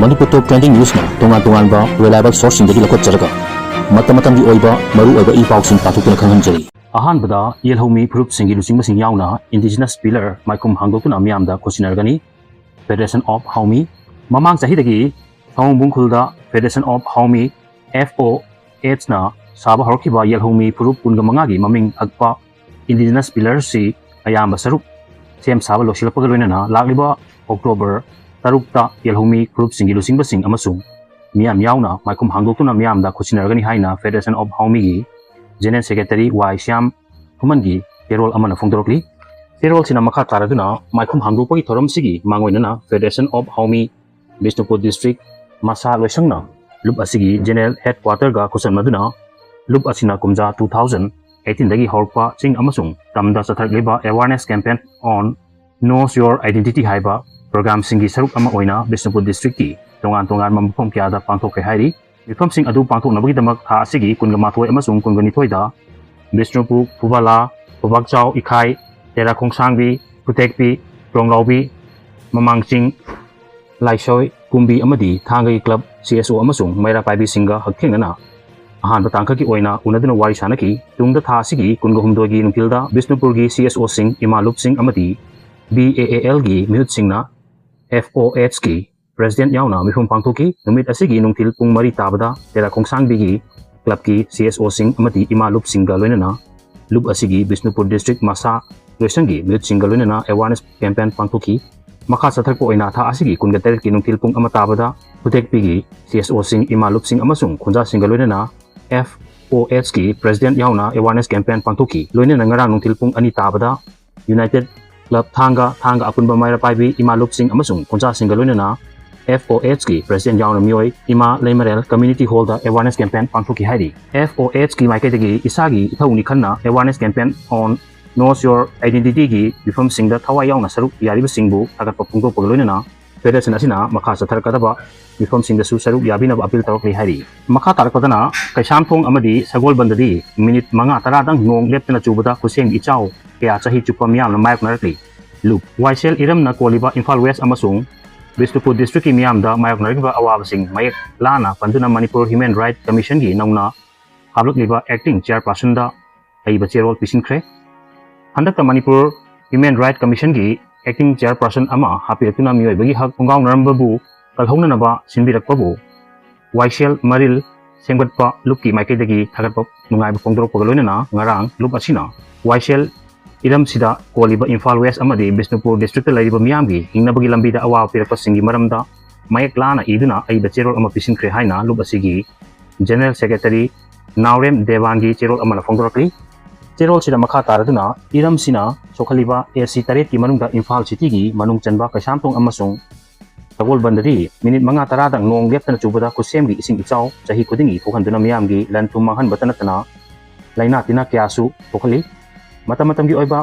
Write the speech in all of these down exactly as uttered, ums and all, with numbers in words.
ꯃꯅꯤꯄꯨꯔ ꯇꯣꯞ trending ꯅ꯭ꯌꯨꯁꯅ ꯇꯣꯉꯥꯟ ꯇꯣꯉꯥꯟꯕ reliable ꯁꯣꯔꯁꯁꯤꯡꯗꯒꯤ ꯂꯧꯈꯠꯆꯔꯒ ꯃꯇꯝ ꯃꯇꯝꯒꯤ ꯑꯣꯏꯕ ꯃꯔꯨ ꯑꯣꯏꯕ ꯏ ꯄꯥꯎꯁꯤꯡ ꯄꯥꯊꯣꯛꯇꯨꯅ ꯈꯪꯍꯟꯖꯔꯤ꯫ ꯑꯍꯥꯟꯕꯗ ꯌꯦꯜꯍꯧꯃꯤ ꯐꯨꯔꯨꯞꯁꯤꯡꯒꯤ ꯂꯨꯆꯤꯡꯕꯁꯤꯡ ꯌꯥꯎꯅ ꯏꯟꯗꯤꯖꯤꯅꯁ ꯄꯤꯂꯔ ꯃꯥꯏꯈꯨꯝ ꯍꯥꯡꯗꯣꯛꯇꯨꯅ ꯃꯤꯌꯥꯝꯗ ꯈꯨꯠꯁꯤꯟꯅꯔꯒꯅꯤ꯫ Federation of ꯍꯥꯎꯃꯤ꯫ ꯃꯃꯥꯡ ꯆꯍꯤꯗꯒꯤ ꯊꯧꯑꯣꯡꯕꯨꯡ ꯈꯨꯜꯗ federation of Haomee, F O H, ꯅ ꯁꯥꯕ ꯍꯧꯔꯛꯈꯤꯕ ꯌꯦꯜꯍꯧꯃꯤ ꯐꯨꯔꯨꯞ ꯀꯨꯟꯒ ꯃꯉꯥꯒꯤ ꯃꯃꯤꯡ ꯍꯛꯄ ꯏꯟꯗꯤꯖꯤꯅꯁ ꯄꯤꯂꯔꯁꯤ ꯑꯌꯥꯝꯕ ꯁꯔꯨꯛ ꯁꯦꯝ ꯁꯥꯕ ꯂꯣꯏꯁꯤꯜꯂꯛꯄꯒ ꯂꯣꯏꯅꯅ ꯂꯥꯛꯂꯤꯕ ꯑꯣꯛꯇꯣꯕꯔ ꯇꯔꯨꯛꯇ ꯌꯦꯜꯍꯧꯃꯤ ꯐꯨꯔꯨꯞꯁꯤꯡꯒꯤ ꯂꯨꯆꯤꯡꯕꯁꯤꯡ ꯑꯃꯁꯨꯡ ꯃꯤꯌꯥꯝ ꯌꯥꯎꯅ ꯃꯥꯏꯈꯨꯝ ꯍꯥꯡꯗꯣꯛꯇꯨꯅ ꯃꯤꯌꯥꯝꯗ ꯈꯨꯠꯁꯤꯟꯅꯔꯒꯅꯤ ꯍꯥꯏꯅ ꯐꯦꯗꯔꯦꯁꯟ ꯑꯣꯐ ꯍꯥꯎꯃꯤꯒꯤ ꯖꯦꯅꯔꯦꯜ ꯁꯦꯀ꯭ꯔꯦꯇꯔꯤ ꯋꯥꯏ ꯁ꯭ꯌꯥꯝ ꯈꯨꯃꯟꯒꯤ ꯆꯦꯔꯣꯜ ꯑꯃꯅ ꯐꯣꯡꯗꯣꯔꯛꯂꯤ꯫ ꯆꯦꯔꯣꯜꯁꯤꯅ ꯃꯈꯥ ꯇꯥꯔꯗꯨꯅ ꯃꯥꯏꯈꯨꯝ ꯍꯥꯡꯗꯣꯛꯄꯒꯤ ꯊꯧꯔꯝꯁꯤꯒꯤ ꯃꯥꯡꯑꯣꯏꯅꯅ ꯐꯦꯗꯔꯦꯁꯟ ꯑꯣꯐ ꯍꯥꯎꯃꯤ ꯕꯤꯁꯅꯨꯄꯨꯔ ꯗꯤꯁꯇ꯭ꯔꯤꯛ ꯃꯁꯥ ꯂꯣꯏꯁꯪꯅ ꯂꯨꯞ ꯑꯁꯤꯒꯤ ꯖꯦꯅꯔꯦꯜ ꯍꯦꯗꯀ꯭ꯋꯥꯇꯔꯒ ꯈꯨꯠꯁꯝꯅꯗꯨꯅ ꯂꯨꯞ ꯑꯁꯤꯅ ꯀꯨꯝꯖꯥ two thousand eighteen ꯗꯒꯤ ꯍꯧꯔꯛꯄ ꯆꯤꯡ ꯑꯃꯁꯨꯡ ꯇꯝꯗ ꯆꯠꯊꯔꯛꯂꯤꯕ Awareness Campaign on Knows Your Identity ꯍꯥꯏꯕ ꯄ꯭ꯔꯣꯒ꯭ꯔꯥꯝꯁꯤꯡꯒꯤ ꯁꯔꯨꯛ ꯑꯃ ꯑꯣꯏꯅ ꯕꯤꯁꯅꯨꯄꯨꯔ ꯗꯤꯁꯇ꯭ꯔꯤꯛꯀꯤ ꯇꯣꯉꯥꯟ ꯇꯣꯉꯥꯟꯕ ꯃꯐꯝ ꯀꯌꯥꯗ ꯄꯥꯡꯊꯣꯛꯈ꯭ꯔꯦ ꯍꯥꯏꯔꯤ꯫ ꯃꯤꯐꯝꯁꯤꯡ ꯑꯗꯨ ꯄꯥꯡꯊꯣꯛꯅꯕꯒꯤꯗꯃꯛ ꯊꯥ ꯑꯁꯤꯒꯤ ꯀꯨꯟꯒ ꯃꯥꯊꯣꯏ ꯑꯃꯁꯨꯡ ꯀꯨꯟꯒ ꯅꯤꯊꯣꯏꯗ ꯕꯤꯁꯅꯨꯄꯨꯔ, ꯐꯨꯕꯥꯂꯥ, ꯈꯨꯕꯥꯛꯆꯥꯎ, ꯏꯈꯥꯏ, ꯇꯦꯔꯥ ꯈꯣꯡꯁꯥꯡꯕꯤ, ꯈꯨꯇꯦꯛꯄꯤ, ꯇ꯭ꯔꯣꯡꯂꯥꯎꯕꯤ, ꯃꯃꯥꯡꯆꯤꯡ, ꯂꯥꯏꯁꯣꯏ, ꯀꯨꯝꯕꯤ ꯑꯃꯗꯤ ꯊꯥꯡꯒꯒꯤ ꯀ꯭ꯂꯕ, C S O ꯑꯃꯁꯨꯡ ꯃꯩꯔꯥ ꯄꯥꯏꯕꯤꯁꯤꯡꯒ ꯍꯛꯊꯦꯡꯅꯅ ꯑꯍꯥꯟꯕ ꯇꯥꯡꯀꯛꯀꯤ ꯑꯣꯏꯅ ꯎꯅꯗꯨꯅ ꯋꯥꯔꯤ ꯁꯥꯅꯈꯤ꯫ ꯇꯨꯡꯗ ꯊꯥ ꯑꯁꯤꯒꯤ ꯀꯨꯟꯒ ꯍꯨꯝꯗꯣꯏꯒꯤ ꯅꯨꯡꯊꯤꯜꯗ ꯕꯤꯁꯅꯨꯄꯨꯔꯒꯤ C S O ꯁꯤꯡ, ꯏꯃꯥ ꯂꯨꯞꯁꯤꯡ ꯑꯃꯗꯤ B A A L ꯒꯤ ꯃꯤꯍꯨꯠꯁꯤꯡꯅ F O H ꯀꯤ ꯄ꯭ꯔꯦꯁꯤꯗꯦꯟꯠ ꯌꯥꯎꯅ ꯃꯤꯐꯝ ꯄꯥꯡꯊꯣꯛꯈꯤ꯫ ꯅꯨꯃꯤꯠ ꯑꯁꯤꯒꯤ ꯅꯨꯡꯊꯤꯜ ꯄꯨꯡ ꯃꯔꯤ ꯇꯥꯕꯗ ꯇꯦꯔꯥ ꯈꯣꯡꯁꯥꯡꯕꯤꯒꯤ ꯀ꯭ꯂꯕꯀꯤ C S O ꯁꯤꯡ ꯑꯃꯗꯤ ꯏꯃꯥ ꯂꯨꯞꯁꯤꯡꯒ ꯂꯣꯏꯅꯅ ꯂꯨꯞ ꯑꯁꯤꯒꯤ ꯕꯤꯁꯅꯨꯄꯨꯔ ꯗꯤꯁꯇ꯭ꯔꯤꯛ ꯃꯁꯥ ꯂꯣꯏꯁꯪꯒꯤ ꯃꯤꯍꯨꯠꯁꯤꯡꯒ ꯂꯣꯏꯅꯅ awareness campaign ꯄꯥꯡꯊꯣꯛꯈꯤ꯫ ꯃꯈꯥ ꯆꯠꯊꯔꯛꯄ ꯑꯣꯏꯅ ꯊꯥ ꯑꯁꯤꯒꯤ ꯀꯨꯟꯒ ꯇꯔꯦꯠꯀꯤ ꯅꯨꯡꯊꯤꯜ ꯄꯨꯡ ꯑꯃ ꯇꯥꯕꯗ ꯈꯨꯇꯦꯛꯄꯤꯒꯤ C S O ꯁꯤꯡ, ꯏꯃꯥ ꯂꯨꯞꯁꯤꯡ ꯑꯃꯁꯨꯡ ꯈꯨꯟꯖꯥꯁꯤꯡꯒ ꯂꯣꯏꯅꯅ F O H ꯀꯤ ꯄ꯭ꯔꯦꯁꯤꯗꯦꯟꯠ ꯌꯥꯎꯅ awareness campaign ꯄꯥꯡꯊꯣꯛꯈꯤ꯫ ꯂꯣꯏꯅꯅ ꯉꯔꯥꯡ ꯅꯨꯡꯊꯤꯜ ꯄꯨꯡ ꯑꯅꯤ ꯇꯥꯕꯗ ꯌꯨꯅꯥꯏꯇꯦꯗ ꯀ꯭ꯂꯕ ꯊꯥꯡꯒ, ꯊꯥꯡꯒ ꯑꯄꯨꯟꯕ ꯃꯩꯔꯥ ꯄꯥꯏꯕꯤ, ꯏꯃꯥ ꯂꯨꯞꯁꯤꯡ ꯑꯃꯁꯨꯡ ꯈꯨꯟꯖꯥꯁꯤꯡꯒ ꯂꯣꯏꯅꯅ F O H ꯀꯤ ꯄ꯭ꯔꯦꯁꯤꯗꯦꯟꯠ ꯌꯥꯎꯅ ꯃꯤꯑꯣꯏ ꯏꯃꯥ ꯂꯩꯃꯔꯦꯜ ꯀꯝꯃ꯭ꯌꯨꯅꯤꯇꯤ ꯍꯣꯜꯗ awareness campaign ꯄꯥꯡꯊꯣꯛꯈꯤ ꯍꯥꯏꯔꯤ꯫ F O H ꯀꯤ ꯃꯥꯏꯀꯩꯗꯒꯤ ꯏꯁꯥꯒꯤ ꯏꯊꯧꯅꯤ ꯈꯟꯅ awareness campaign on Knows Your Identity ꯒꯤ ꯃꯤꯐꯝꯁꯤꯡꯗ ꯊꯋꯥꯏ ꯌꯥꯎꯅ ꯁꯔꯨꯛ ꯌꯥꯔꯤꯕꯁꯤꯡꯕꯨ ꯊꯥꯒꯠꯄ ꯐꯣꯡꯗꯣꯛꯄꯒ ꯂꯣꯏꯅꯅ ꯐꯦꯗꯔꯦꯁꯟ ꯑꯁꯤꯅ ꯃꯈꯥ ꯆꯠꯊꯔꯛꯀꯗꯕ ꯃꯤꯐꯝꯁꯤꯡꯗꯁꯨ ꯁꯔꯨꯛ ꯌꯥꯕꯤꯅꯕ ꯑꯄꯤꯜ ꯇꯧꯔꯛꯂꯤ ꯍꯥꯏꯔꯤ꯫ ꯃꯈꯥ ꯇꯥꯔꯛꯄꯗꯅ ꯀꯩꯁꯥꯝꯊꯣꯡ ꯑꯃꯗꯤ ꯁꯒꯣꯜꯕꯟꯗꯗꯤ ꯃꯤꯅꯤꯠ ꯃꯉꯥ ꯇꯔꯥꯗꯪ ꯅꯣꯡ ꯂꯦꯞꯇꯅ ꯆꯨꯕꯗ ꯈꯨꯠꯁꯦꯝꯒꯤ ꯏꯆꯥꯎ ꯀꯌꯥ ꯆꯍꯤ ꯆꯨꯞꯄ ꯃꯤꯌꯥꯝꯅ ꯃꯥꯌꯣꯛꯅꯔꯛꯂꯤ꯫ ꯂꯨꯞ꯫ ꯋꯥꯏꯁꯦꯜ ꯏꯔꯝꯅ ꯀꯣꯜꯂꯤꯕ ꯏꯝꯐꯥꯜ ꯋꯦꯁ ꯑꯃꯁꯨꯡ ꯕꯤꯁꯅꯨꯄꯨꯔ ꯗꯤꯁꯇ꯭ꯔꯤꯛꯀꯤ ꯃꯤꯌꯥꯝꯗ ꯃꯥꯌꯣꯛꯅꯔꯤꯕ ꯑꯋꯥꯕꯁꯤꯡ ꯃꯌꯦꯛ ꯂꯥꯅ ꯄꯟꯗꯨꯅ ꯃꯅꯤꯄꯨꯔ ꯍ꯭ꯌꯨꯃꯦꯟ ꯔꯥꯏꯠ ꯀꯃꯤꯁꯟꯒꯤ ꯅꯧꯅ ꯍꯥꯞꯂꯛꯂꯤꯕ ꯑꯦꯛꯇꯤꯡ ꯆꯦꯌꯔꯄꯥꯔꯁꯟꯗ ꯑꯏꯕ ꯆꯦꯔꯣꯜ ꯄꯤꯁꯤꯟꯈ꯭ꯔꯦ꯫ ꯍꯟꯗꯛꯇ ꯃꯅꯤꯄꯨꯔ ꯍ꯭ꯌꯨꯃꯦꯟ ꯔꯥꯏꯠ ꯀꯃꯤꯁꯟꯒꯤ ꯑꯦꯛꯇꯤꯡ ꯆꯦꯌꯔꯄꯥꯔꯁꯟ ꯑꯃ ꯍꯥꯞꯄꯤꯔꯛꯇꯨꯅ ꯃꯤꯑꯣꯏꯕꯒꯤ ꯍꯛ ꯈꯣꯡꯒꯥꯎꯅꯔꯝꯕꯕꯨ ꯀꯜꯍꯧꯅꯅꯕ ꯁꯤꯟꯕꯤꯔꯛꯄꯕꯨ ꯋꯥꯏꯁꯦꯜ ꯃꯔꯤꯜ ꯁꯦꯝꯒꯠꯄ ꯂꯨꯞꯀꯤ ꯃꯥꯏꯀꯩꯗꯒꯤ ꯊꯥꯒꯠꯄ ꯅꯨꯡꯉꯥꯏꯕ ꯐꯣꯡꯗꯣꯔꯛꯄꯒ ꯂꯣꯏꯅꯅ ꯉꯔꯥꯡ ꯂꯨꯞ ꯑꯁꯤꯅ ꯋꯥꯏꯁꯦꯜ ꯏꯔꯝꯁꯤꯗ ꯀꯣꯜꯂꯤꯕ ꯏꯝꯐꯥꯜ ꯋꯦꯁ ꯑꯃꯗꯤ ꯕꯤꯁꯅꯨꯄꯨꯔ ꯗꯤꯁꯇ꯭ꯔꯤꯛꯇ ꯂꯩꯔꯤꯕ ꯃꯤꯌꯥꯝꯒꯤ ꯍꯤꯡꯅꯕꯒꯤ ꯂꯝꯕꯤꯗ ꯑꯋꯥꯕ ꯄꯤꯔꯛꯄꯁꯤꯡꯒꯤ ꯃꯔꯝꯗ ꯃꯌꯦꯛ ꯂꯥꯅ ꯏꯗꯨꯅ ꯑꯏꯕ ꯆꯦꯔꯣꯜ ꯑꯃ ꯄꯤꯁꯤꯟꯈ꯭ꯔꯦ ꯍꯥꯏꯅ ꯂꯨꯞ ꯑꯁꯤꯒꯤ ꯖꯦꯅꯔꯦꯜ ꯁꯦꯀ꯭ꯔꯦꯇꯔꯤ ꯅꯥꯎꯔꯦꯝ ꯗꯦꯋꯥꯟꯒꯤ ꯆꯦꯔꯣꯜ ꯑꯃꯅ ꯐꯣꯡꯗꯣꯔꯛꯂꯤ꯫ ꯆꯦꯔꯣꯜꯁꯤꯗ ꯃꯈꯥ ꯇꯥꯔꯗꯨꯅ ꯏꯔꯝꯁꯤꯅ ꯁꯣꯛꯍꯜꯂꯤꯕ ꯑꯦ ꯁꯤ ꯇꯔꯦꯠꯀꯤ ꯃꯅꯨꯡꯗ ꯏꯝꯐꯥꯜ ꯁꯤꯇꯤꯒꯤ ꯃꯅꯨꯡ ꯆꯟꯕ ꯀꯩꯁꯥꯝꯊꯣꯡ ꯑꯃꯁꯨꯡ ꯁꯒꯣꯜꯕꯟꯗꯗꯤ ꯃꯤꯅꯤꯠ ꯃꯉꯥ ꯇꯔꯥꯗꯪ ꯅꯣꯡ ꯂꯦꯞꯇꯅ ꯆꯨꯕꯗ ꯈꯨꯠꯁꯦꯝꯒꯤ ꯏꯁꯤꯡ ꯏꯆꯥꯎ ꯆꯍꯤ ꯈꯨꯗꯤꯡꯒꯤ ꯊꯣꯛꯍꯟꯗꯨꯅ ꯃꯤꯌꯥꯝꯒꯤ ꯂꯟ ꯊꯨꯝ ꯃꯥꯡꯍꯟꯕꯇ ꯅꯠꯇꯅ ꯂꯥꯏꯅꯥ ꯇꯤꯟꯅꯥ ꯀꯌꯥꯁꯨ ꯊꯣꯛꯍꯜꯂꯤ꯫ ꯃꯇꯝ ꯃꯇꯝꯒꯤ ꯑꯣꯏꯕ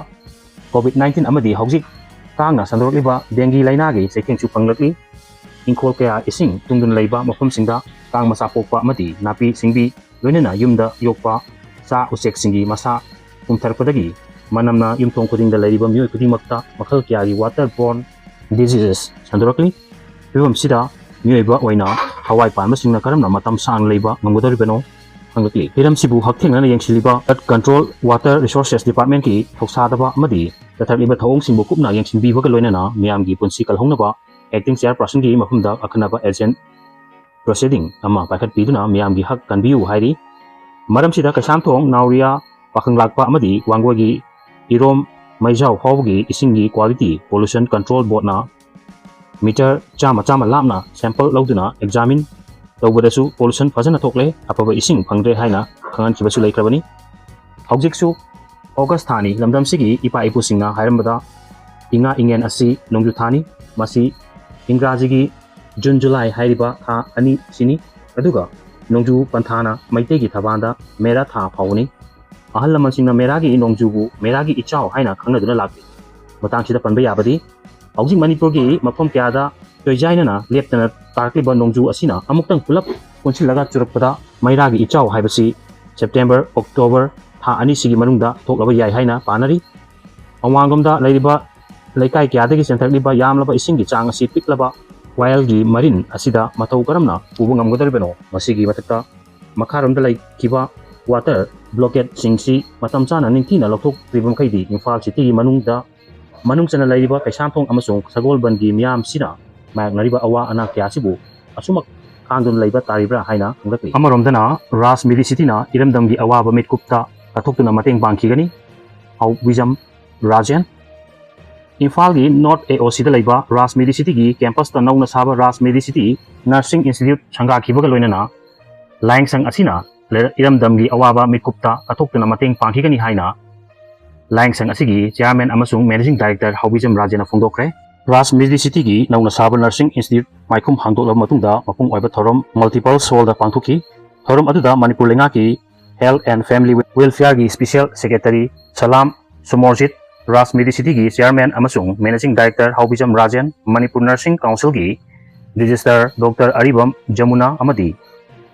ꯀꯣꯚꯤꯗ ꯅꯥꯏꯟꯇꯤꯟ ꯑꯃꯗꯤ ꯍꯧꯖꯤꯛ ꯇꯥꯡꯅ ꯁꯟꯗꯣꯔꯛꯂꯤꯕ ꯗꯦꯡꯒꯤ ꯂꯥꯏꯅꯥꯒꯤ ꯆꯩꯊꯦꯡꯁꯨ ꯐꯪꯂꯛꯂꯤ꯫ ꯏꯪꯈꯣꯜ ꯀꯌꯥ ꯏꯁꯤꯡ ꯇꯨꯡꯗꯨꯅ ꯂꯩꯕ ꯃꯐꯝꯁꯤꯡꯗ ꯀꯥꯡ ꯃꯆꯥ ꯄꯣꯛꯄ ꯑꯃꯗꯤ ꯅꯥꯄꯤ ꯁꯤꯡꯕꯤ ꯂꯣꯏꯅꯅ ꯌꯨꯝꯗ ꯌꯣꯛꯄ ꯁꯥ ꯎꯆꯦꯛꯁꯤꯡꯒꯤ ꯃꯁꯥ ꯄꯨꯝꯊꯔꯛꯄꯗꯒꯤ ꯃꯅꯝꯅ ꯌꯨꯝꯊꯣꯡ ꯈꯨꯗꯤꯡꯗ ꯂꯩꯔꯤꯕ ꯃꯤꯑꯣꯏ ꯈꯨꯗꯤꯡꯃꯛꯇ ꯃꯈꯜ ꯀꯌꯥꯒꯤ ꯋꯥꯇꯔ ꯕꯣꯔꯟ ꯗꯤꯖꯤꯖꯦꯁ ꯁꯟꯗꯣꯔꯛꯂꯤ꯫ ꯐꯤꯕꯝꯁꯤꯗ ꯃꯤꯑꯣꯏꯕ ꯑꯣꯏꯅ ꯊꯋꯥꯏ ꯄꯥꯟꯕꯁꯤꯡꯅ ꯀꯔꯝꯅ ꯃꯇꯝ ꯁꯥꯡꯅ ꯂꯩꯕ ꯉꯝꯒꯗꯧꯔꯤꯕꯅꯣ ꯍꯪꯂꯛꯂꯤ꯫ ꯍꯤꯔꯝꯁꯤꯕꯨ ꯍꯛꯊꯦꯡꯅꯅ ꯌꯦꯡꯁꯤꯜꯂꯤꯕ Flood Control Water Resources Departmentꯀꯤ ꯊꯧꯁꯥꯗꯕ ꯑꯃꯗꯤ ꯆꯠꯊꯔꯛꯂꯤꯕ ꯊꯧꯑꯣꯡꯁꯤꯡꯕꯨ ꯀꯨꯞꯅ ꯌꯦꯡꯁꯤꯟꯕꯤꯕꯒ ꯂꯣꯏꯅꯅ ꯃꯤꯌꯥꯝꯒꯤ ꯄꯨꯟꯁꯤ ꯀꯜꯍꯧꯅꯕ ꯑꯦꯛꯇꯤꯡ ꯆꯦꯌꯔꯄꯥꯔꯁꯟꯒꯤ ꯃꯐꯝꯗ ꯑꯈꯟꯅꯕ ꯑꯦꯖꯦꯟ ꯄ꯭ꯔꯣꯁꯤꯗꯤꯡ ꯑꯃ ꯄꯥꯏꯈꯠꯄꯤꯗꯨꯅ ꯃꯤꯌꯥꯝꯒꯤ ꯍꯛ ꯀꯟꯕꯤꯌꯨ ꯍꯥꯏꯔꯤ꯫ ꯃꯔꯝꯁꯤꯗ ꯀꯩꯁꯥꯝꯊꯣꯡ, ꯅꯥꯎꯔꯤꯌꯥ, ꯄꯥꯈꯪꯂꯥꯛꯄ ꯑꯃꯗꯤ ꯋꯥꯡꯒꯣꯏꯒꯤ ꯏꯔꯣꯝ ꯃꯩꯖꯥꯎ ꯐꯥꯎꯕꯒꯤ ꯏꯁꯤꯡꯒꯤ quality pollution control boardꯅ ꯃꯤꯇꯔ ꯆꯥꯝꯃ ꯆꯥꯝꯃ ꯂꯥꯞꯅ ꯁꯦꯝꯄꯜ ꯂꯧꯗꯨꯅ ꯑꯦꯛꯖꯥꯃꯤꯟ ꯇꯧꯕꯗꯁꯨ pollution ꯐꯖꯅ ꯊꯣꯛꯂꯦ, ꯑꯐꯕ ꯏꯁꯤꯡ ꯐꯪꯗ꯭ꯔꯦ ꯍꯥꯏꯅ ꯈꯪꯍꯟꯈꯤꯕꯁꯨ ꯂꯩꯈ꯭ꯔꯕꯅꯤ꯫ ꯍꯧꯖꯤꯛꯁꯨ ꯑꯣꯒꯁ ꯊꯥꯅꯤ꯫ ꯂꯝꯗꯝꯁꯤꯒꯤ ꯏꯄꯥ ꯏꯄꯨꯁꯤꯡꯅ ꯍꯥꯏꯔꯝꯕꯗ ꯏꯉꯥ ꯏꯉꯦꯟ ꯑꯁꯤ ꯅꯣꯡꯖꯨ ꯊꯥꯅꯤ꯫ ꯃꯁꯤ ꯏꯪꯒ꯭ꯔꯥꯖꯤꯒꯤ ꯖꯨꯟ ꯖꯨꯂꯥꯏ ꯍꯥꯏꯔꯤꯕ ꯊꯥ ꯑꯅꯤ ꯑꯁꯤꯅꯤ꯫ ꯑꯗꯨꯒ ꯅꯣꯡꯖꯨ ꯄꯟꯊꯥꯅ ꯃꯩꯇꯩꯒꯤ ꯊꯕꯥꯟꯗ ꯃꯦꯔꯥ ꯊꯥ ꯐꯥꯎꯕꯅꯤ꯫ ꯑꯍꯜ ꯂꯃꯟꯁꯤꯡꯅ ꯃꯦꯔꯥꯒꯤ ꯅꯣꯡꯖꯨꯕꯨ ꯃꯦꯔꯥꯒꯤ ꯏꯆꯥꯎ ꯍꯥꯏꯅ ꯈꯪꯅꯗꯨꯅ ꯂꯥꯛꯂꯤ꯫ ꯃꯇꯥꯡꯁꯤꯗ ꯄꯟꯕ ꯌꯥꯕꯗꯤ ꯍꯧꯖꯤꯛ ꯃꯅꯤꯄꯨꯔꯒꯤ ꯃꯐꯝ ꯀꯌꯥꯗ ꯇꯣꯏꯖꯥꯏꯅꯅ ꯂꯦꯞꯇꯅ ꯇꯥꯔꯛꯂꯤꯕ ꯅꯣꯡꯖꯨ ꯑꯁꯤꯅ ꯑꯃꯨꯛꯇꯪ ꯄꯨꯂꯞ ꯄꯨꯟꯁꯤꯜꯂꯒ ꯆꯨꯔꯛꯄꯗ ꯃꯩꯔꯥꯒꯤ ꯏꯆꯥꯎ ꯍꯥꯏꯕꯁꯤ ꯁꯦꯞꯇꯦꯝꯕꯔ, ꯑꯣꯛꯇꯣꯕꯔ ꯊꯥ ꯑꯅꯤꯁꯤꯒꯤ ꯃꯅꯨꯡꯗ ꯊꯣꯛꯂꯕ ꯌꯥꯏ ꯍꯥꯏꯅ ꯄꯥꯅꯔꯤ꯫ ꯑꯋꯥꯡꯂꯣꯝꯗ ꯂꯩꯔꯤꯕ ꯂꯩꯀꯥꯏ ꯀꯌꯥꯗꯒꯤ ꯆꯦꯟꯊꯔꯛꯂꯤꯕ ꯌꯥꯝꯂꯕ ꯏꯁꯤꯡꯒꯤ ꯆꯥꯡ ꯑꯁꯤ ꯄꯤꯛꯂꯕ ꯋꯥꯌꯦꯜꯒꯤ ꯃꯔꯤꯟ ꯑꯁꯤꯗ ꯃꯇꯧ ꯀꯔꯝꯅ ꯄꯨꯕ ꯉꯝꯒꯗꯧꯔꯤꯕꯅꯣ? ꯃꯁꯤꯒꯤ ꯃꯊꯛꯇ ꯃꯈꯥꯔꯣꯝꯗ ꯂꯩꯈꯤꯕ water blockade ꯁꯤꯡꯁꯤ ꯃꯇꯝ ꯆꯥꯅ ꯅꯤꯡꯊꯤꯅ ꯂꯧꯊꯣꯛꯇ꯭ꯔꯤꯕ ꯃꯈꯩꯗꯤ ꯏꯝꯐꯥꯜ cityꯒꯤ ꯃꯅꯨꯡꯗ, ꯃꯅꯨꯡ ꯆꯟꯅ ꯂꯩꯔꯤꯕ ꯀꯩꯁꯥꯝꯊꯣꯡ ꯑꯃꯁꯨꯡ ꯁꯒꯣꯜꯕꯟꯒꯤ ꯃꯤꯌꯥꯝꯁꯤꯅ ꯃꯥꯌꯣꯛꯅꯔꯤꯕ ꯑꯋꯥ ꯑꯅꯥ ꯀꯌꯥ ꯑꯁꯤꯕꯨ ꯑꯁꯨꯃꯛ ꯈꯥꯡꯗꯨꯅ ꯂꯩꯕ ꯇꯥꯔꯤꯕ꯭ꯔꯥ ꯍꯥꯏꯅ ꯍꯪꯂꯛꯂꯤ꯫ ꯑꯃꯔꯣꯝꯗꯅ ꯔꯥꯖ ꯃꯤꯗꯤ ꯁꯤꯇꯤꯅ ꯏꯔꯝꯗꯝꯒꯤ ꯑꯋꯥꯕ ꯃꯤꯠꯀꯨꯞꯇ ꯀꯠꯊꯣꯛꯇꯨꯅ ꯃꯇꯦꯡ ꯄꯥꯡꯈꯤꯒꯅꯤ꯫ ꯍꯥꯎꯕꯤꯖꯝ ꯔꯥꯖꯦꯟ꯫ ꯏꯝꯐꯥꯜꯒꯤ North A O Cꯗ ꯂꯩꯕ ꯔꯥꯖ ꯃꯤꯗꯤ ꯁꯤꯇꯤꯒꯤ campusꯇ ꯅꯧꯅ ꯁꯥꯕ ꯔꯥꯖ ꯃꯤꯗꯤ ꯁꯤꯇꯤ Nursing Institute ꯁꯪꯒꯥꯈꯤꯕꯒ ꯂꯣꯏꯅꯅ ꯂꯥꯏꯌꯦꯡꯁꯪ ꯑꯁꯤꯅ ꯂꯩꯔ-, ꯏꯔꯝꯗꯝꯒꯤ ꯑꯋꯥꯕ ꯃꯤꯠꯀꯨꯞꯇ ꯀꯠꯊꯣꯛꯇꯨꯅ ꯃꯇꯦꯡ ꯄꯥꯡꯈꯤꯒꯅꯤ ꯍꯥꯏꯅ ꯂꯥꯏꯌꯦꯡꯁꯪ ꯑꯁꯤꯒꯤ chairman ꯑꯃꯁꯨꯡ managing director ꯍꯥꯎꯕꯤꯖꯝ ꯔꯥꯖꯦꯟꯅ ꯐꯣꯡꯗꯣꯛꯈ꯭ꯔꯦ꯫ ꯔꯥꯖ ꯃꯤꯗꯤ ꯁꯤꯇꯤꯒꯤ ꯅꯧꯅ ꯁꯥꯕ Nursing Institute ꯃꯥꯏꯈꯨꯝ ꯍꯥꯡꯗꯣꯛꯂꯕ ꯃꯇꯨꯡꯗ ꯃꯄꯨꯡ ꯑꯣꯏꯕ ꯊꯧꯔꯝ multiple hallꯗ ꯄꯥꯡꯊꯣꯛꯈꯤ꯫ ꯊꯧꯔꯝ ꯑꯗꯨꯗ ꯃꯅꯤꯄꯨꯔ ꯂꯩꯉꯥꯛꯀꯤ Health and Family Welfareꯒꯤ special secretary ꯁꯂꯥꯝ ꯁꯣꯃꯣꯔꯖꯤꯠ, ꯔꯥꯖ ꯃꯤꯗꯤ ꯁꯤꯇꯤꯒꯤ chairman ꯑꯃꯁꯨꯡ managing director ꯍꯥꯎꯕꯤꯖꯝ Rajen, Manipur Nursing Councilꯒꯤ registrar Doctor ꯑꯔꯤꯕꯝ ꯖꯃꯨꯅꯥ ꯑꯃꯗꯤ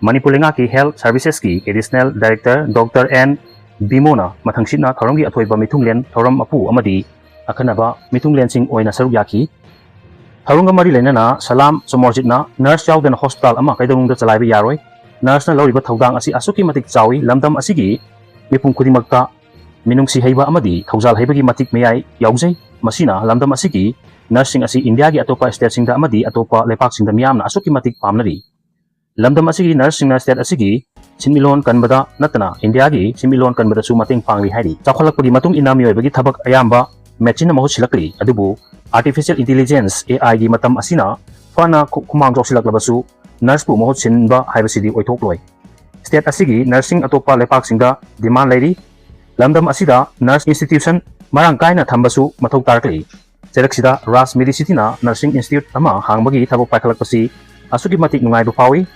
ꯃꯅꯤꯄꯨꯔ ꯂꯩꯉꯥꯛꯀꯤ Health Servicesꯀꯤ additional director Doctor N ꯕꯤꯃꯣꯅ ꯃꯊꯪꯁꯤꯠꯅ ꯊꯧꯔꯝꯒꯤ ꯑꯊꯣꯏꯕ ꯃꯤꯊꯨꯡꯂꯦꯟ, ꯊꯧꯔꯝ ꯃꯄꯨ ꯑꯃꯗꯤ ꯑꯈꯟꯅꯕ ꯃꯤꯊꯨꯡꯂꯦꯟꯁꯤꯡ ꯑꯣꯏꯅ ꯁꯔꯨꯛ ꯌꯥꯈꯤ꯫ ꯊꯧꯔꯝꯒ ꯃꯔꯤ ꯂꯩꯅꯅ ꯁꯂꯥꯝ ꯁꯣꯃꯣꯔꯖꯤꯠꯅ nurse ꯌꯥꯎꯗꯅ hospital ꯑꯃ ꯀꯩꯗꯧꯅꯨꯡꯗ ꯆꯂꯥꯏꯕ ꯌꯥꯔꯣꯏ꯫ Nurseꯅ ꯂꯧꯔꯤꯕ ꯊꯧꯗꯥꯡ ꯑꯁꯤ ꯑꯁꯨꯛꯀꯤ ꯃꯇꯤꯛ ꯆꯥꯎꯏ, ꯂꯝꯗꯝ ꯑꯁꯤꯒꯤ ꯃꯤꯄꯨꯝ ꯈꯨꯗꯤꯡꯃꯛꯇ ꯃꯤꯅꯨꯡꯁꯤ ꯍꯩꯕ ꯑꯃꯗꯤ ꯊꯧꯖꯥꯜ ꯍꯩꯕꯒꯤ ꯃꯇꯤꯛ ꯃꯌꯥꯏ ꯌꯥꯎꯖꯩ꯫ ꯃꯁꯤꯅ ꯂꯝꯗꯝ ꯑꯁꯤꯒꯤ nurseꯁꯤꯡ ꯑꯁꯤ ꯏꯟꯗꯤꯌꯥꯒꯤ ꯑꯇꯣꯞꯄ stateꯁꯤꯡꯗ ꯑꯃꯗꯤ ꯑꯇꯣꯞꯄ ꯂꯩꯄꯥꯛꯁꯤꯡꯗ ꯃꯤꯌꯥꯝꯅ ꯑꯁꯨꯛꯀꯤ ꯃꯇꯤꯛ ꯄꯥꯝꯅꯔꯤ꯫ ꯂꯝꯗꯝ ꯑꯁꯤꯒꯤ nurseꯁꯤꯡꯅ state ꯑꯁꯤꯒꯤ ꯁꯤꯟꯃꯤꯠꯂꯣꯟ ꯀꯟꯕꯗ ꯅꯠꯇꯅ ꯏꯟꯗꯤꯌꯥꯒꯤ ꯁꯤꯟꯃꯤꯠꯂꯣꯟ ꯀꯟꯕꯗꯁꯨ ꯃꯇꯦꯡ ꯄꯥꯡꯂꯤ ꯍꯥꯏꯔꯤ꯫ ꯆꯥꯎꯈꯠꯂꯛꯄꯒꯤ ꯃꯇꯨꯡ ꯏꯟꯅ ꯃꯤꯑꯣꯏꯕꯒꯤ ꯊꯕꯛ ꯑꯌꯥꯝꯕ machineꯅ ꯃꯍꯨꯠ ꯁꯤꯜꯂꯛꯂꯤ, ꯑꯗꯨꯕꯨ artificial intelligence, AIꯒꯤ ꯃꯇꯝ ꯑꯁꯤꯅ ꯐꯅ ꯈꯨ-, ꯈꯨꯃꯥꯡ ꯆꯥꯎꯁꯤꯜꯂꯛꯂꯕꯁꯨ nurseꯄꯨ ꯃꯍꯨꯠ ꯁꯤꯟꯕ ꯍꯥꯏꯕꯁꯤꯗꯤ ꯑꯣꯏꯊꯣꯛꯂꯣꯏ꯫ State ꯑꯁꯤꯒꯤ nurseꯁꯤꯡ ꯑꯇꯣꯞꯄ ꯂꯩꯄꯥꯛꯁꯤꯡꯗ demand ꯂꯩꯔꯤ꯫ ꯂꯝꯗꯝ ꯑꯁꯤꯗ nurse institution ꯃꯔꯥꯡ ꯀꯥꯏꯅ ꯊꯝꯕꯁꯨ ꯃꯊꯧ ꯇꯥꯔꯛꯂꯤ꯫ ꯆꯩꯔꯛꯁꯤꯗ ꯔꯥꯖ ꯃꯤꯗꯤ ꯁꯤꯇꯤꯅ nursing institute ꯑꯃ ꯍꯥꯡꯕꯒꯤ ꯊꯕꯛ ꯄꯥꯏꯈꯠꯂꯛꯄꯁꯤ ꯑꯁꯨꯛꯀꯤ ꯃꯇꯤꯛ ꯅꯨꯡꯉꯥꯏꯕ ꯐꯥꯎꯏ꯫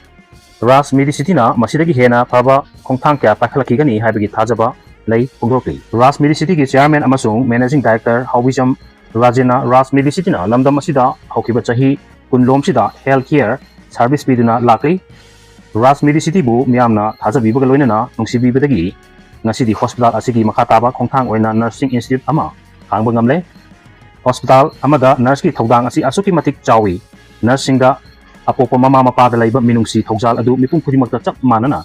ꯔꯥꯖ ꯃꯤꯗꯤ ꯁꯤꯇꯤꯅ ꯃꯁꯤꯗꯒꯤ ꯍꯦꯟꯅ ꯐꯕ ꯈꯣꯡꯊꯥꯡ ꯀꯌꯥ ꯄꯥꯏꯈꯠꯂꯛꯈꯤꯒꯅꯤ ꯍꯥꯏꯕꯒꯤ ꯊꯥꯖꯕ ꯂꯩ ꯐꯣꯡꯗꯣꯔꯛꯂꯤ꯫ ꯔꯥꯖ ꯃꯤꯗꯤ ꯁꯤꯇꯤꯒꯤ chairman ꯑꯃꯁꯨꯡ managing director ꯍꯥꯎꯕꯤꯖꯝ ꯔꯥꯖꯦꯟꯅ ꯔꯥꯖ ꯃꯤꯗꯤ ꯁꯤꯇꯤꯅ ꯂꯝꯗꯝ ꯑꯁꯤꯗ ꯍꯧꯈꯤꯕ ꯆꯍꯤ ꯀꯨꯟꯂꯣꯝꯁꯤꯗ health care service ꯄꯤꯗꯨꯅ ꯂꯥꯛꯂꯤ꯫ ꯔꯥꯖ ꯃꯤꯗꯤ ꯁꯤꯇꯤꯕꯨ ꯃꯤꯌꯥꯝꯅ ꯊꯥꯖꯕꯤꯕꯒ ꯂꯣꯏꯅꯅ ꯅꯨꯡꯁꯤꯕꯤꯕꯗꯒꯤ ꯉꯁꯤꯗꯤ hospital ꯑꯁꯤꯒꯤ ꯃꯈꯥ ꯇꯥꯕ ꯈꯣꯡꯊꯥꯡ ꯑꯣꯏꯅ nursing institute ꯑꯃ ꯍꯥꯡꯕ ꯉꯝꯂꯦ꯫ ꯍꯣꯁꯄꯤꯇꯥꯜ ꯑꯃꯗ ꯅꯔꯁꯀꯤ ꯊꯧꯗꯥꯡ ꯑꯁꯤ ꯑꯁꯨꯛꯀꯤ ꯃꯇꯤꯛ ꯆꯥꯎꯏ꯫ ꯅꯔꯁꯁꯤꯡꯗ ꯑꯄꯣꯛꯄ ꯃꯃꯥ ꯃꯄꯥꯗ ꯂꯩꯕ ꯃꯤꯅꯨꯡꯁꯤ ꯊꯧꯖꯥꯜ ꯑꯗꯨ ꯃꯤꯄꯨꯝ ꯈꯨꯗꯤꯡꯃꯛꯇ ꯆꯞ ꯃꯥꯟꯅꯅ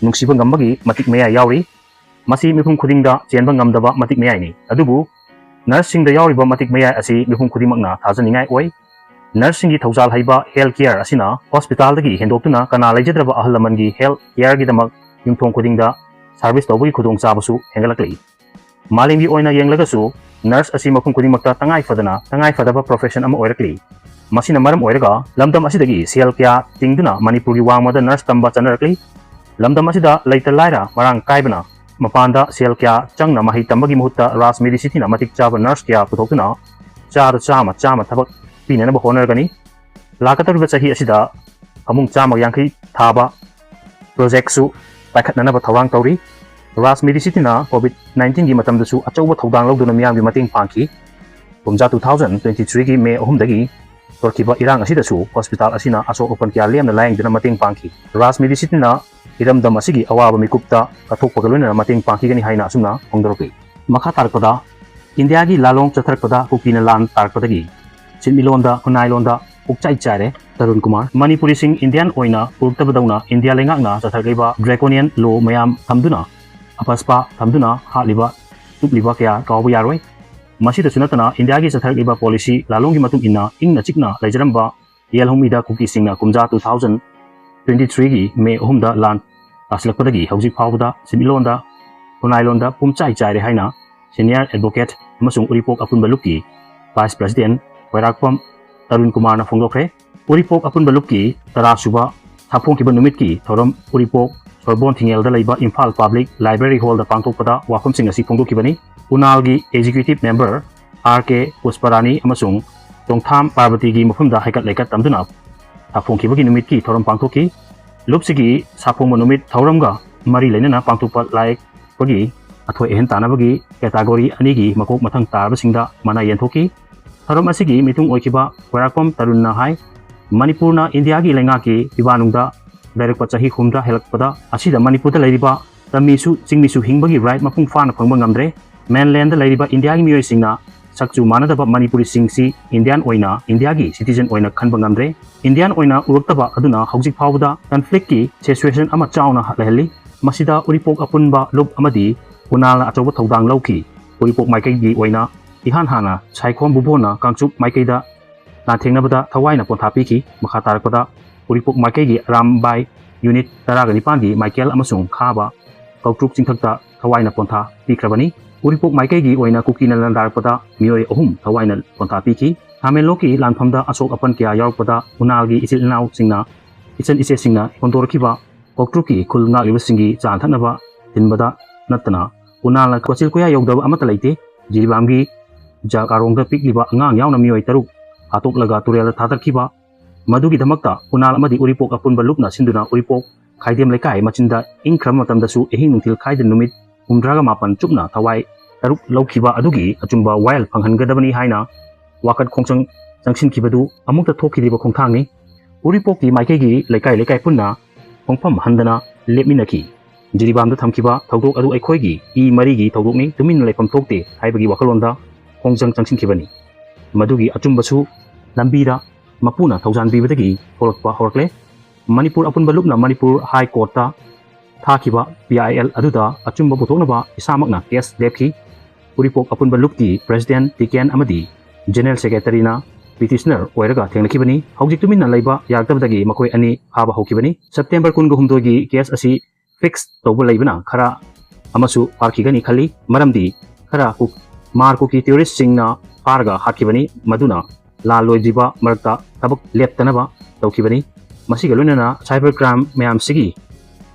ꯅꯨꯡꯁꯤꯕ ꯉꯝꯕꯒꯤ ꯃꯇꯤꯛ ꯃꯌꯥꯏ ꯌꯥꯎꯔꯤ꯫ ꯃꯁꯤ ꯃꯤꯄꯨꯝ ꯈꯨꯗꯤꯡꯗ ꯆꯦꯟꯕ ꯉꯝꯗꯕ ꯃꯇꯤꯛ ꯃꯌꯥꯏꯅꯤ꯫ ꯑꯗꯨꯕꯨ ꯅꯔꯁꯁꯤꯡꯗ ꯌꯥꯎꯔꯤꯕ ꯃꯇꯤꯛ ꯃꯌꯥꯏ ꯑꯁꯤ ꯃꯤꯄꯨꯝ ꯈꯨꯗꯤꯡꯃꯛꯅ ꯊꯥꯖꯅꯤꯡꯉꯥꯏ ꯑꯣꯏ꯫ ꯅꯔꯁꯁꯤꯡꯒꯤ ꯊꯧꯖꯥꯜ ꯍꯩꯕ health care ꯑꯁꯤꯅ ꯍꯣꯁꯄꯤꯇꯥꯜꯗꯒꯤ ꯍꯦꯟꯗꯣꯛꯇꯨꯅ ꯀꯅꯥ ꯂꯩꯖꯗ꯭ꯔꯕ ꯑꯍꯜ ꯂꯃꯟꯒꯤ health careꯒꯤꯗꯃꯛ ꯌꯨꯝꯊꯣꯡ ꯈꯨꯗꯤꯡꯗ service ꯇꯧꯕꯒꯤ ꯈꯨꯗꯣꯡꯆꯥꯕꯁꯨ ꯍꯦꯟꯒꯠꯂꯛꯂꯤ꯫ ꯃꯥꯂꯦꯝꯒꯤ ꯑꯣꯏꯅ ꯌꯦꯡꯂꯒꯁꯨ ꯅꯔꯁ ꯑꯁꯤ ꯃꯐꯝ ꯈꯨꯗꯤꯡꯃꯛꯇ ꯇꯉꯥꯏ ꯐꯗꯅ ꯇꯉꯥꯏ ꯐꯗꯕ profession ꯑꯃ ꯑꯣꯏꯔꯛꯂꯤ꯫ ꯃꯁꯤꯅ ꯃꯔꯝ ꯑꯣꯏꯔꯒ ꯂꯝꯗꯝ ꯑꯁꯤꯗꯒꯤ ꯁꯦꯜ ꯀꯌꯥ ꯇꯤꯡꯗꯨꯅ ꯃꯅꯤꯄꯨꯔꯒꯤ ꯋꯥꯡꯃꯗ ꯅꯔꯁ ꯇꯝꯕ ꯆꯠꯅꯔꯛꯂꯤ꯫ ꯂꯝꯗꯝ ꯑꯁꯤꯗ ꯂꯩꯇ ꯂꯥꯏꯔ ꯃꯔꯥꯡ ꯀꯥꯏꯕꯅ ꯃꯄꯥꯟꯗ ꯁꯦꯜ ꯀꯌꯥ ꯆꯪꯅ ꯃꯍꯩ ꯇꯝꯕꯒꯤ ꯃꯍꯨꯠꯇ ꯔꯥꯖ ꯃꯦꯗꯤꯁꯤꯇꯤꯅ ꯃꯇꯤꯛ ꯆꯥꯕ ꯅꯔꯁ ꯀꯌꯥ ꯄꯨꯊꯣꯛꯇꯨꯅ ꯆꯥꯗ ꯆꯥꯝꯃ ꯆꯥꯝꯃ ꯊꯕꯛ ꯄꯤꯅꯅꯕ ꯍꯣꯠꯅꯔꯒꯅꯤ꯫ ꯂꯥꯛꯀꯗꯧꯔꯤꯕ ꯆꯍꯤ ꯑꯁꯤꯗ ꯐꯃꯨꯡ ꯆꯥꯝꯃ ꯌꯥꯡꯈꯩ ꯊꯥꯕ projectꯁꯨ ꯄꯥꯏꯈꯠꯅꯅꯕ ꯊꯧꯔꯥꯡ ꯇꯧꯔꯤ꯫ ꯔꯥꯖ ꯃꯦꯗꯤꯁꯤꯇꯤꯅ COVID nineteenꯒꯤ ꯃꯇꯝꯗꯁꯨ ꯑꯆꯧꯕ ꯊꯧꯗꯥꯡ ꯂꯧꯗꯨꯅ ꯃꯤꯌꯥꯝꯒꯤ ꯃꯇꯦꯡ ꯄꯥꯡꯈꯤ꯫ ꯀꯨꯝꯖꯥ two thousand twenty threeꯒꯤ ꯃꯦ ꯑꯍꯨꯝꯗꯒꯤ ꯍꯧꯔꯛꯈꯤꯕ ꯏꯔꯥꯡ ꯑꯁꯤꯗꯁꯨ ꯍꯣꯁꯄꯤꯇꯥꯜ ꯑꯁꯤꯅ ꯑꯁꯣꯛ ꯑꯄꯟ ꯀꯌꯥ ꯂꯦꯝꯅ ꯂꯥꯌꯦꯡꯗꯨꯅ ꯃꯇꯦꯡ ꯄꯥꯡꯈꯤ꯫ ꯔꯥꯖ ꯃꯦꯗꯤꯁꯤꯇꯤꯅ ꯏꯔꯝꯗꯝ ꯑꯁꯤꯒꯤ ꯑꯋꯥꯕ ꯃꯤꯀꯨꯞꯇ ꯀꯠꯊꯣꯛꯄꯒ ꯂꯣꯏꯅꯅ ꯃꯇꯦꯡ ꯄꯥꯡꯈꯤꯒꯅꯤ ꯍꯥꯏꯅ ꯑꯁꯨꯝꯅ ꯐꯣꯡꯗꯣꯔꯛꯂꯤ꯫ ꯃꯈꯥ ꯇꯥꯔꯛꯄꯗ ꯏꯟꯗꯤꯌꯥꯒꯤ ꯂꯥꯂꯣꯡ ꯆꯠꯊꯔꯛꯄꯗ ꯀꯨꯀꯤꯅ ꯂꯥꯟ ꯇꯥꯔꯛꯄꯗꯒꯤ ꯁꯤꯟꯃꯤꯠꯂꯣꯟꯗ ꯈꯨꯟꯅꯥꯏꯂꯣꯟꯗ ꯄꯨꯛꯆꯥꯏ ꯆꯥꯏꯔꯦ ꯇꯔꯨꯟ ꯀꯨꯃꯥꯔ꯫ ꯃꯅꯤꯄꯨꯔꯤꯁꯤꯡ ꯏꯟꯗꯤꯌꯥꯟ ꯑꯣꯏꯅ ꯎꯔꯛꯇꯕꯗꯧꯅ ꯏꯟꯗꯤꯌꯥ ꯂꯩꯉꯥꯛꯅ ꯆꯠꯊꯔꯛꯂꯤꯕ draconian law ꯃꯌꯥꯝ ꯊꯝꯗꯨꯅ ꯑꯄꯁꯄꯥ ꯊꯝꯗꯨꯅ ꯍꯥꯠꯂꯤꯕ ꯇꯨꯞꯂꯤꯕ ꯀꯌꯥ ꯀꯥꯎꯕ ꯌꯥꯔꯣꯏ꯫ ꯃꯁꯤꯗꯁꯨ ꯅꯠꯇꯅ ꯏꯟꯗꯤꯌꯥꯒꯤ ꯆꯠꯊꯔꯛꯂꯤꯕ policy ꯂꯥꯂꯣꯡꯒꯤ ꯃꯇꯨꯡ ꯏꯟꯅ ꯏꯪꯅ ꯆꯤꯛꯅ ꯂꯩꯖꯔꯝꯕ ꯌꯦꯜꯍꯧꯃꯤꯗ ꯀꯨꯀꯤꯁꯤꯡꯅ ꯀꯨꯝꯖꯥ two thousand twenty threeꯒꯤ ꯃꯦ ꯑꯍꯨꯝꯗ ꯂꯥꯟ ꯇꯥꯁꯤꯜꯂꯛꯄꯗꯒꯤ ꯍꯧꯖꯤꯛ ꯐꯥꯎꯕꯗ ꯁꯤꯟꯃꯤꯠꯂꯣꯟꯗ ꯈꯨꯟꯅꯥꯏꯂꯣꯟꯗ ꯄꯨꯝꯆꯥꯏ ꯆꯥꯏꯔꯦ ꯍꯥꯏꯅ senior advocate ꯑꯃꯁꯨꯡ ꯎꯔꯤꯄꯣꯛ ꯑꯄꯨꯟꯕ ꯂꯨꯞꯀꯤ vice president ꯈ꯭ꯋꯥꯏꯔꯥꯛꯄꯝ ꯇꯔꯨꯟ ꯀꯨꯃꯥꯔꯅ ꯐꯣꯡꯗꯣꯛꯈ꯭ꯔꯦ꯫ ꯎꯔꯤꯄꯣꯛ ꯑꯄꯨꯟꯕ ꯂꯨꯞꯀꯤ ꯇꯔꯥꯁꯨꯕ ꯁꯥꯐꯣꯡꯈꯤꯕ ꯅꯨꯃꯤꯠꯀꯤ ꯊꯧꯔꯝ ꯎꯔꯤꯄꯣꯛ ꯁꯣꯔꯕꯣꯟ ꯊꯤꯡꯉꯦꯜꯗ ꯂꯩꯕ ꯏꯝꯐꯥꯜ Public Library Hallꯗ ꯄꯥꯡꯊꯣꯛꯄꯗ ꯋꯥꯐꯝꯁꯤꯡ ꯑꯁꯤ ꯐꯣꯡꯗꯣꯛꯈꯤꯕꯅꯤ꯫ ꯎꯅꯥꯜꯒꯤ executive member R K ꯄꯨꯁꯄꯔꯥꯅꯤ ꯑꯃꯁꯨꯡ ꯆꯣꯡꯊꯥꯝ ꯄꯥꯔꯕꯇꯤꯒꯤ ꯃꯐꯝꯗ ꯍꯩꯀꯠ ꯂꯩꯀꯠ ꯇꯝꯗꯨꯅ ꯁꯥꯐꯣꯡꯈꯤꯕꯒꯤ ꯅꯨꯃꯤꯠꯀꯤ ꯊꯧꯔꯝ ꯄꯥꯡꯊꯣꯛꯈꯤ꯫ ꯂꯨꯞꯁꯤꯒꯤ ꯁꯥꯐꯣꯡꯕ ꯅꯨꯃꯤꯠ ꯊꯧꯔꯝꯒ ꯃꯔꯤ ꯂꯩꯅꯅ ꯄꯥꯡꯊꯣꯛꯄ ꯂꯥꯏ ꯌꯦꯛꯄꯒꯤ ꯑꯊꯣꯏ ꯑꯍꯦꯟ ꯇꯥꯟꯅꯕꯒꯤ category ꯑꯅꯤꯒꯤ ꯃꯀꯣꯛ ꯃꯊꯪ ꯇꯥꯔꯕꯁꯤꯡꯗ ꯃꯅꯥ ꯌꯦꯟꯊꯣꯛꯈꯤ꯫ ꯊꯧꯔꯝ ꯑꯁꯤꯒꯤ ꯃꯤꯇꯨꯡ ꯑꯣꯏꯈꯤꯕ ꯈ꯭ꯋꯥꯏꯔꯥꯛꯄꯝ ꯇꯔꯨꯟꯅ ꯍꯥꯏ, ꯃꯅꯤꯄꯨꯔꯅ ꯏꯟꯗꯤꯌꯥꯒꯤ ꯂꯩꯉꯥꯛꯀꯤ ꯐꯤꯕꯥꯅꯨꯡꯗ ꯂꯩꯔꯛꯄ ꯆꯍꯤ ꯍꯨꯝꯗ꯭ꯔꯥ ꯍꯦꯜꯂꯛꯄꯗ ꯑꯁꯤꯗ ꯃꯅꯤꯄꯨꯔꯗ ꯂꯩꯔꯤꯕ ꯇꯝꯃꯤꯁꯨ ꯆꯤꯡꯃꯤꯁꯨ ꯍꯤꯡꯕꯒꯤ right ꯃꯄꯨꯡ ꯐꯥꯅ ꯐꯪꯕ ꯉꯝꯗ꯭ꯔꯦ꯫ Mainlandꯗ ꯂꯩꯔꯤꯕ ꯏꯟꯗꯤꯌꯥꯒꯤ ꯃꯤꯑꯣꯏꯁꯤꯡꯅ ꯁꯛꯆꯨ ꯃꯥꯟꯅꯗꯕ ꯃꯅꯤꯄꯨꯔꯤꯁꯤꯡꯁꯤ ꯏꯟꯗꯤꯌꯥꯟ ꯑꯣꯏꯅ ꯏꯟꯗꯤꯌꯥꯒꯤ ꯁꯤꯇꯤꯖꯟ ꯑꯣꯏꯅ ꯈꯟꯕ ꯉꯝꯗ꯭ꯔꯦ꯫ ꯏꯟꯗꯤꯌꯥꯟ ꯑꯣꯏꯅ ꯎꯔꯛꯇꯕ ꯑꯗꯨꯅ ꯍꯧꯖꯤꯛ ꯐꯥꯎꯕꯗ ꯀꯟꯐ꯭ꯂꯤꯛꯀꯤ ꯁꯤꯆꯨꯋꯦꯁꯟ ꯑꯃ ꯆꯥꯎꯅ ꯂꯩꯍꯜꯂꯤ꯫ ꯃꯁꯤꯗ ꯎꯔꯤꯄꯣꯛ ꯑꯄꯨꯟꯕ ꯂꯨꯞ ꯑꯃꯗꯤ ꯎꯅꯥꯜꯅ ꯑꯆꯧꯕ ꯊꯧꯗꯥꯡ ꯂꯧꯈꯤ꯫ ꯎꯔꯤꯄꯣꯛ ꯃꯥꯏꯀꯩꯒꯤ ꯑꯣꯏꯅ ꯏꯍꯥꯟ ꯍꯥꯟꯅ ꯁꯥꯏꯈꯣꯝ ꯕꯨꯕꯣꯟꯅ ꯀꯥꯡꯆꯨꯞ ꯃꯥꯏꯀꯩꯗ ꯂꯥꯟꯊꯦꯡꯅꯕꯗ ꯊꯋꯥꯏꯅ ꯄꯣꯟꯊꯥ ꯄꯤꯈꯤ꯫ ꯃꯈꯥ ꯇꯥꯔꯛꯄꯗ ꯎꯔꯤꯄꯣꯛ ꯃꯥꯏꯀꯩꯒꯤ ꯑꯔꯥꯝꯕꯥꯏ ꯌꯨꯅꯤꯠ ꯇꯔꯥꯒ ꯅꯤꯄꯥꯟꯒꯤ ꯃꯥꯏꯀꯦꯜ ꯑꯃꯁꯨꯡ ꯈꯥꯕ ꯀꯧꯇ꯭ꯔꯨꯛ ꯆꯤꯡꯊꯛꯇ ꯊꯋꯥꯏꯅ ꯄꯣꯟꯊꯥ ꯄꯤꯈ꯭ꯔꯕꯅꯤ꯫ ꯎꯔꯤꯄꯣꯛ ꯃꯥꯏꯀꯩꯒꯤ ꯑꯣꯏꯅ ꯀꯨꯀꯤꯅ ꯂꯥꯟꯗꯥꯔꯛꯄꯗ ꯃꯤꯑꯣꯏ ꯑꯍꯨꯝ ꯊꯋꯥꯏꯅ ꯄꯣꯟꯊꯥ ꯄꯤꯈꯤ꯫ ꯊꯥꯃꯦꯟꯂꯣꯛꯀꯤ ꯂꯥꯟꯐꯝꯗ ꯑꯁꯣꯛ ꯑꯄꯟ ꯀꯌꯥ ꯌꯥꯎꯔꯛꯄꯗ ꯎꯅꯥꯜꯒꯤ ꯏꯆꯤꯜ ꯏꯅꯥꯎꯁꯤꯡꯅ, ꯏꯆꯟ ꯏꯆꯦꯁꯤꯡꯅ ꯍꯣꯟꯗꯣꯔꯛꯈꯤꯕ ꯀꯧꯇ꯭ꯔꯨꯛꯀꯤ ꯈꯨꯜ ꯉꯥꯛꯂꯤꯕꯁꯤꯡꯒꯤ ꯆꯥ ꯊꯛꯅꯕ ꯊꯤꯟꯕꯗ ꯅꯠꯇꯅ ꯎꯅꯥꯜꯅ ꯀꯣꯆꯤꯜ ꯀꯣꯌꯥ ꯌꯧꯗꯕ ꯑꯃꯠꯇ ꯂꯩꯇꯦ꯫ ꯖꯤꯔꯤꯕꯥꯝꯒꯤ ꯖꯥ ꯀꯥꯔꯣꯡꯗ ꯄꯤꯛꯂꯤꯕ ꯑꯉꯥꯡ ꯌꯥꯎꯅ ꯃꯤꯑꯣꯏ ꯇꯔꯨꯛ ꯍꯥꯠꯇꯣꯛꯂꯒ ꯇꯨꯔꯦꯜꯗ ꯊꯥꯗꯈꯤꯕ, ꯃꯗꯨꯒꯤꯗꯃꯛꯇ ꯎꯅꯥꯜ ꯑꯃꯗꯤ ꯎꯔꯤꯄꯣꯛ ꯑꯄꯨꯟꯕ ꯂꯨꯞꯅ ꯁꯤꯟꯗꯨꯅ ꯎꯔꯤꯄꯣꯛ ꯈꯥꯏꯗꯦꯝ ꯂꯩꯀꯥꯏ ꯃꯆꯤꯟꯗ ꯏꯪꯈ꯭ꯔꯕ ꯃꯇꯝꯗꯁꯨ ꯑꯍꯤꯡ ꯅꯨꯡꯊꯤꯜ ꯈꯥꯏꯗꯅ ꯅꯨꯃꯤꯠ ꯍꯨꯝꯗ꯭ꯔꯥꯒ ꯃꯥꯄꯟ ꯆꯨꯞꯅ ꯊꯋꯥꯏ ꯇꯔꯨꯛ ꯂꯧꯈꯤꯕ ꯑꯗꯨꯒꯤ ꯑꯆꯨꯝꯕ ꯋꯥꯌꯦꯜ ꯐꯪꯍꯟꯒꯗꯕꯅꯤ ꯍꯥꯏꯅ ꯋꯥꯀꯠ ꯈꯣꯡꯖꯪ ꯆꯪꯁꯤꯟꯈꯤꯕꯗꯨ ꯑꯃꯨꯛꯇ ꯊꯣꯛꯈꯤꯗ꯭ꯔꯤꯕ ꯈꯣꯡꯊꯥꯡꯅꯤ꯫ ꯎꯔꯤꯄꯣꯛꯀꯤ ꯃꯥꯏꯀꯩꯒꯤ ꯂꯩꯀꯥꯏ ꯂꯩꯀꯥꯏ ꯄꯨꯟꯅ ꯈꯣꯡꯐꯝ ꯍꯟꯗꯅ ꯂꯦꯞꯃꯤꯟꯅꯈꯤ꯫ ꯖꯤꯔꯤꯕꯥꯝꯗ ꯊꯝꯈꯤꯕ ꯊꯧꯗꯣꯛ ꯑꯗꯨ ꯑꯩꯈꯣꯏꯒꯤ ꯏ ꯃꯔꯤꯒꯤ ꯊꯧꯗꯣꯛꯅꯤ, ꯇꯨꯃꯤꯟꯅ ꯂꯩꯐꯝ ꯊꯣꯛꯇꯦ ꯍꯥꯏꯕꯒꯤ ꯋꯥꯈꯜꯂꯣꯟꯗ ꯈꯣꯡꯖꯪ ꯆꯪꯁꯤꯟꯈꯤꯕꯅꯤ꯫ ꯃꯗꯨꯒꯤ ꯑꯆꯨꯝꯕꯁꯨ ꯂꯝꯕꯤꯗ ꯃꯄꯨꯅ ꯊꯧꯖꯥꯟ ꯄꯤꯕꯗꯒꯤ ꯊꯣꯛꯂꯛꯄ ꯍꯧꯔꯛꯂꯦ꯫ ꯃꯅꯤꯄꯨꯔ ꯑꯄꯨꯟꯕ ꯂꯨꯞꯅ ꯃꯅꯤꯄꯨꯔ ꯍꯥꯏ ꯀꯣꯔꯠꯇ ꯊꯥꯈꯤꯕ ꯄꯤ ꯑꯥꯏ ꯑꯦꯜ ꯑꯗꯨꯗ ꯑꯆꯨꯝꯕ ꯄꯨꯊꯣꯛꯅꯕ ꯏꯁꯥꯃꯛꯅ ꯀꯦꯁ ꯂꯦꯞꯈꯤ꯫ ꯎꯔꯤꯄꯣꯛ ꯑꯄꯨꯟꯕ ꯂꯨꯞꯀꯤ ꯄ꯭ꯔꯦꯁꯤꯗꯦꯟꯠ ꯇꯤꯀꯦꯟ ꯑꯃꯗꯤ ꯖꯦꯅꯔꯦꯜ ꯁꯦꯀ꯭ꯔꯦꯇꯔꯤꯅ ꯄꯤꯇꯤꯁꯅꯔ ꯑꯣꯏꯔꯒ ꯊꯦꯡꯅꯈꯤꯕꯅꯤ꯫ ꯍꯧꯖꯤꯛ ꯇꯨꯃꯤꯟꯅ ꯂꯩꯕ ꯌꯥꯔꯛꯇꯕꯗꯒꯤ ꯃꯈꯣꯏ ꯑꯅꯤ ꯐꯥꯕ ꯍꯧꯈꯤꯕꯅꯤ꯫ ꯁꯦꯞꯇꯦꯝꯕꯔ ꯀꯨꯟꯒ ꯍꯨꯝꯗꯣꯏꯒꯤ ꯀꯦꯁ ꯑꯁꯤ ꯐꯤꯛꯁ ꯇꯧꯕ ꯂꯩꯕꯅ ꯈꯔ ꯑꯃꯁꯨ ꯐꯥꯈꯤꯒꯅꯤ ꯈꯜꯂꯤ, ꯃꯔꯝꯗꯤ ꯈꯔ ꯀꯨꯛ-, ꯃꯥꯔ ꯀꯨꯀꯤ ꯇꯦꯔꯣꯔꯤꯁ꯭ꯠꯁꯤꯡꯅ ꯐꯥꯔꯒ ꯍꯥꯠꯈꯤꯕꯅꯤ, ꯃꯗꯨꯅ ꯂꯥꯜ ꯂꯣꯏꯗ꯭ꯔꯤꯕ ꯃꯔꯛꯇ ꯊꯕꯛ ꯂꯦꯞꯇꯅꯕ ꯇꯧꯈꯤꯕꯅꯤ꯫ ꯃꯁꯤꯒ ꯂꯣꯏꯅꯅ ꯁꯥꯏꯕꯔ ꯀ꯭ꯔꯥꯏꯝ ꯃꯌꯥꯝꯁꯤꯒꯤ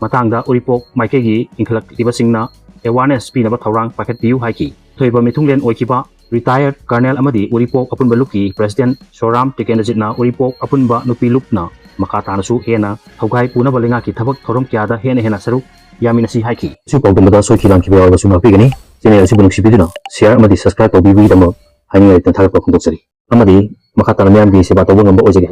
ꯃꯇꯥꯡꯗ ꯎꯔꯤꯄꯣꯛ ꯃꯥꯏꯀꯩꯒꯤ ꯏꯟꯈꯠꯂꯛꯂꯤꯕꯁꯤꯡꯅ ꯑꯦꯋꯥꯔꯅꯦꯁ ꯄꯤꯅꯕ ꯊꯧꯔꯥꯡ ꯄꯥꯏꯈꯠꯄꯤꯌꯨ ꯍꯥꯏꯈꯤ꯫ ꯊꯣꯏꯕ ꯃꯤꯊꯨꯡꯂꯦꯟ ꯑꯣꯏꯈꯤꯕ ꯔꯤꯇꯥꯌꯔ ꯀꯔꯅꯦꯜ ꯑꯃꯗꯤ ꯎꯔꯤꯄꯣꯛ ꯑꯄꯨꯟꯕ ꯂꯨꯞꯀꯤ ꯄ꯭ꯔꯦꯁꯤꯗꯦꯟꯠ ꯁꯣꯔꯥꯝ ꯇꯤꯀꯦꯟꯗ꯭ꯔꯖꯤꯠꯅ ꯎꯔꯤꯄꯣꯛ ꯑꯄꯨꯟꯕ ꯅꯨꯄꯤ ꯂꯨꯞꯅ ꯃꯈꯥ ꯇꯥꯅꯁꯨ ꯍꯦꯟꯅ ꯊꯧꯒꯥꯏ ꯄꯨꯅꯕ ꯂꯩꯉꯥꯛꯀꯤ ꯊꯕꯛ ꯊꯧꯔꯝ ꯀꯌꯥꯗ ꯍꯦꯟꯅ ꯍꯦꯟꯅ ꯁꯔꯨꯛ ꯌꯥꯃꯤꯟꯅꯁꯤ ꯍꯥꯏꯈꯤ꯫ ꯁꯤ ꯄꯥꯎꯗꯝꯕꯗ ꯁꯣꯏꯈꯤ ꯂꯥꯟꯈꯤꯕ ꯌꯥꯎꯔꯕꯁꯨ ꯉꯥꯛꯄꯤꯒꯅꯤ꯫ ꯆꯦꯅꯦꯜ ꯑꯁꯤꯕꯨ ꯅꯨꯡꯁꯤꯕꯤꯗꯨꯅ ꯁꯤꯌꯥꯔ ꯑꯃꯗꯤ ꯁꯕꯁꯀ꯭ꯔꯥꯏꯕ ꯇꯧꯕꯤꯕꯒꯤꯗꯃꯛ ꯍꯥꯏꯅꯤꯡꯉꯥꯏ ꯂꯩꯇꯅ ꯊꯥꯒꯠꯄ ꯐꯣꯡꯗꯣꯛꯆꯔꯤ꯫ ꯑꯃꯗꯤ ꯃꯈꯥ ꯇꯥꯅ ꯃꯤꯌꯥꯝꯒꯤ ꯁꯦꯕꯥ ꯇꯧꯕ ꯉꯝꯕ ꯑꯣꯏꯖꯒꯦ꯫